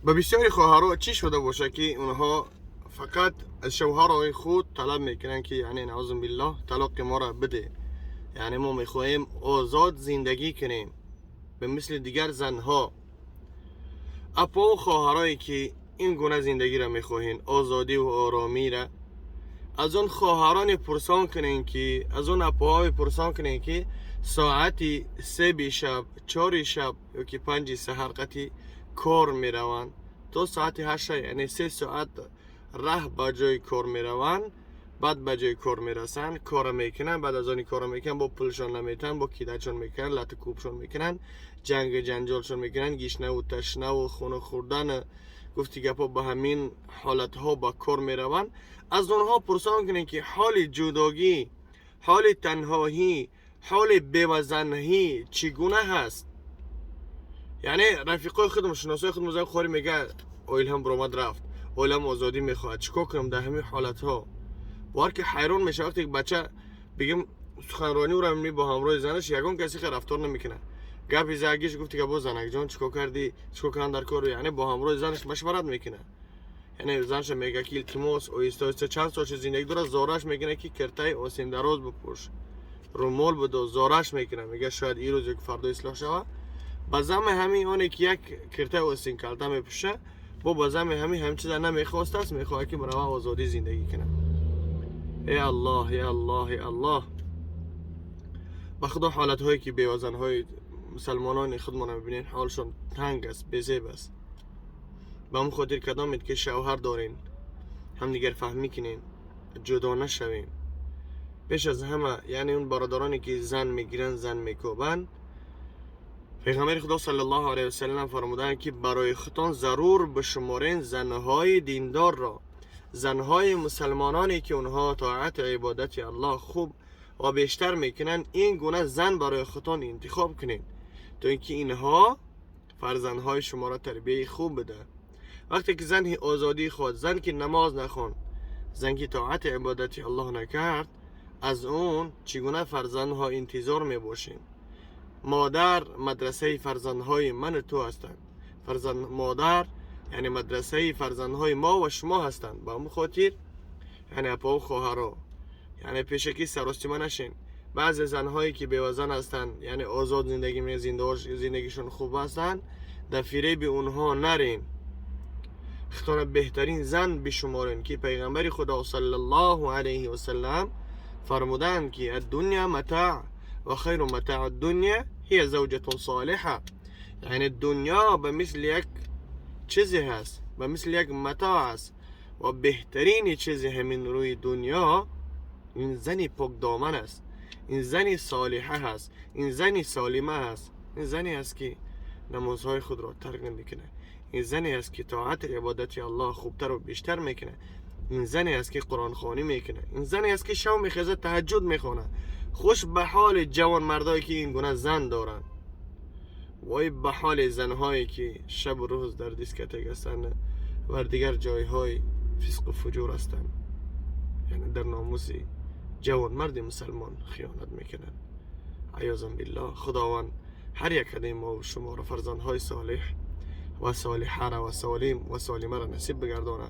Ба бисёри хоҳарҳо чӣ шуда бошад, ки онҳо фақат аз шавҳарҳои худ талаб мекунанд, ки яъне наъузу биллоҳ талоқи моро биде, яъне мо мехоҳем озод зиндагӣ кунем ба мисли дигар занҳо. Апо хоҳарое ки ин гуна зиндагиро мехоҳед, озодӣ ва оромиро, аз он хоҳароне пурсон кунед, ки аз он апоҳое пурсон кунед, ки соати 3-и шаб, 4-и шаб ё ки 5-и саҳар қати кор мераванд то соати 8, яъне 3 соат раҳ ба ҷои кор мераванд, баъд ба ҷои кор мерасанд, кора мекунанд, баъд аз они кора мекунанд, бо пулшон наметаҳанд, бо кидачон мекунанд, лату кӯбшон мекунанд, ҷангу ҷанҷолшон мекунанд, гишнаву ташнаву хуну хӯрдан, гуфти гапҳо, ба ҳамин ҳолатҳо ба кор мераванд. Аз онҳо пурсон кунед, ки ҳоли ҷудогӣ, ҳоли танҳоӣ, ҳоли бевазанҳӣ чӣ гуна ҳаст. Яъне рафиқои худам, шиносои худам зан хори мега: оилам биромад рафт, оилам озодӣ мехоҳад, чӣ кор кунам дар ҳамин ҳолатҳо? Бовар ки ҳайрон мешава, вақте бача бигем суханронӣ ӯро бо ҳамроҳи занаш ягон касе хе рафтор намекунад. Гапи загиш гуфти га: бо занакҷон, чӣ кор кардӣ, чӣ кор кардан дар кор? Яъне бо ҳамроҳи занаш машварат мекунад, яъне занша мега, ки илтимос, оҳиста оҳиста, чанд сол шуд зиндагӣ дорад, зораш мекунад, ки киртаи осиндароз бипӯш, румол бидо, зораш мекунад, мега шояд ирӯз ё фардо ислоҳ шавад. Ба зами ҳамин оне ки як киртаи осин калта мепӯша, бо ба зами ҳамин чиза намехостааст, мехоҳад, ки барава озодӣ зиндагӣ кунад. Э Аллоҳ, е Аллоҳ, е Аллоҳ! Ба Худо, ҳолатҳое ки бевазанҳои мусалмонони худмона мебинед, ҳолшон танг аст, безеб аст. Ба ҳамн хотир кадомед ки шавҳар дорен, ҳамдигар фаҳмӣ кунен, ҷудо нашавем. Пеш аз ҳама, яъне он бародароне ки зан мегиранд, зан мекӯбанд, пейғамбари Худо саллаллоҳу алайҳи васаллам фармуданд, ки барои худтон зарур бишуморен занҳои диндорро, занҳои мусалмононе ки онҳо тоату ибодати Аллоҳ хуб ва бештар мекунанд. Ин гуна зан барои худтон интихоб кунед, то ин ки инҳо фарзандҳои шуморо тарбияи хуб бидиҳанд. Вақте ки зани озодӣ хоҳад, зан ки намоз нахонд, зан ки тоати ибодати Аллоҳ накард, аз он чӣ гуна фарзандҳо интизор мебошем? Модар мадрасаи фарзандҳои ману ту ҳастанд. Фарзанд, модар яъне мадрасаи фарзандҳои мо ва шумо ҳастанд. Ба ҳамн хотир, яъне апову хоҳаро, яъне пешакӣ саростима нашен. Баъзе занҳое ки бевазан ҳастанд, яъне озод зиндагӣ, зиндагишон хуб ҳастанд, дар фиреби онҳо нарен, худтона беҳтарин зан бишуморен, ки пайғамбари Худо саллаллоҳу алайҳи васаллам фармуданд, ки الدنيا متاع وخير متاع الدنيا هي زوجة صالحة. یعنی دنیا به مثل یک چیزی هست، به مثل یک متاع است و بهترین چیزی همین روی دنیا این زنی پاک دامن است، این زنی صالحه هست، این زنی سالمه هست، این زنی است که نمازهای خود را ترک نمیکنه، این زنی است که طاعت عبادت الله خوبتر و بیشتر میکنه، این زنی است که قرآن خوانی میکنه، این زنی است که شب میخیزه تهجد میخونه. خوش به حال جوان مردایی که این گونه زن دارند. وای به حال زنهایی که شب و روز در دیسکتک هستند و دیگر جایهای فسق و فجور هستند، یعنی در ناموس جوان مرد مسلمان خیانت میکنند، عیاذا بالله. خداوند هر یک از ما و شما را فرزندهای صالح و صالحه را و سالم و سالمه را نصیب بگردانه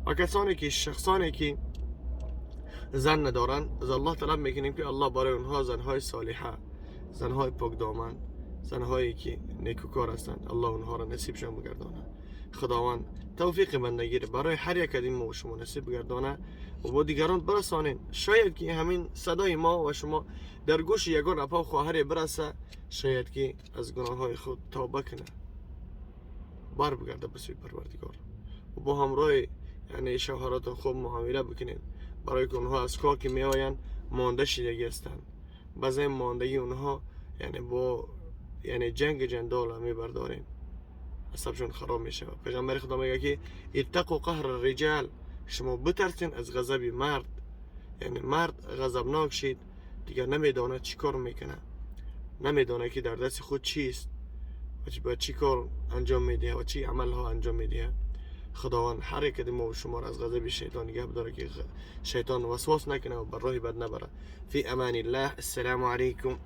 و کسانی که شخصانی که زن ندارند، از الله طلب میکنیم که الله برای اونها زنهای صالحه، زنهای پاک دامن، زنهایی که نیکوکار هستند، الله اونها را نصیبشان بگردانه. خداوند توفیق بندگی برای هر یک از ما و شما نصیب بگردانه و با دیگران برسانین. شاید که همین صدای ما و شما در گوش یگان اپا خواهر برسه، شاید که از گناه های خود توبه کنه، بر بگرده به سوی پروردگار و با همراه یعنی شوهراتون خوب معامله بکنین، برای که اونها از کار که میآیند مانده شدگی هستند. بعضی ماندگی اونها یعنی با یعنی جنگ جندال میبردارین، عصبشون خراب میشه. پیغمبر خدا میگه که اتقوا قهر الرجال، شما بترسین از غضب مرد. یعنی مرد غضبناک شید، دیگر نمیدانه چی کار میکنه، نمیدانه که در دست خود چیست و باید چی کار انجام میده و چی عمل ها انجام میده. خداوند هر یک ما و شما را از غضب شیطان نگه بداره که شیطان وسواس نکنه و بر راه بد نبره. فی امان الله، السلام علیکم.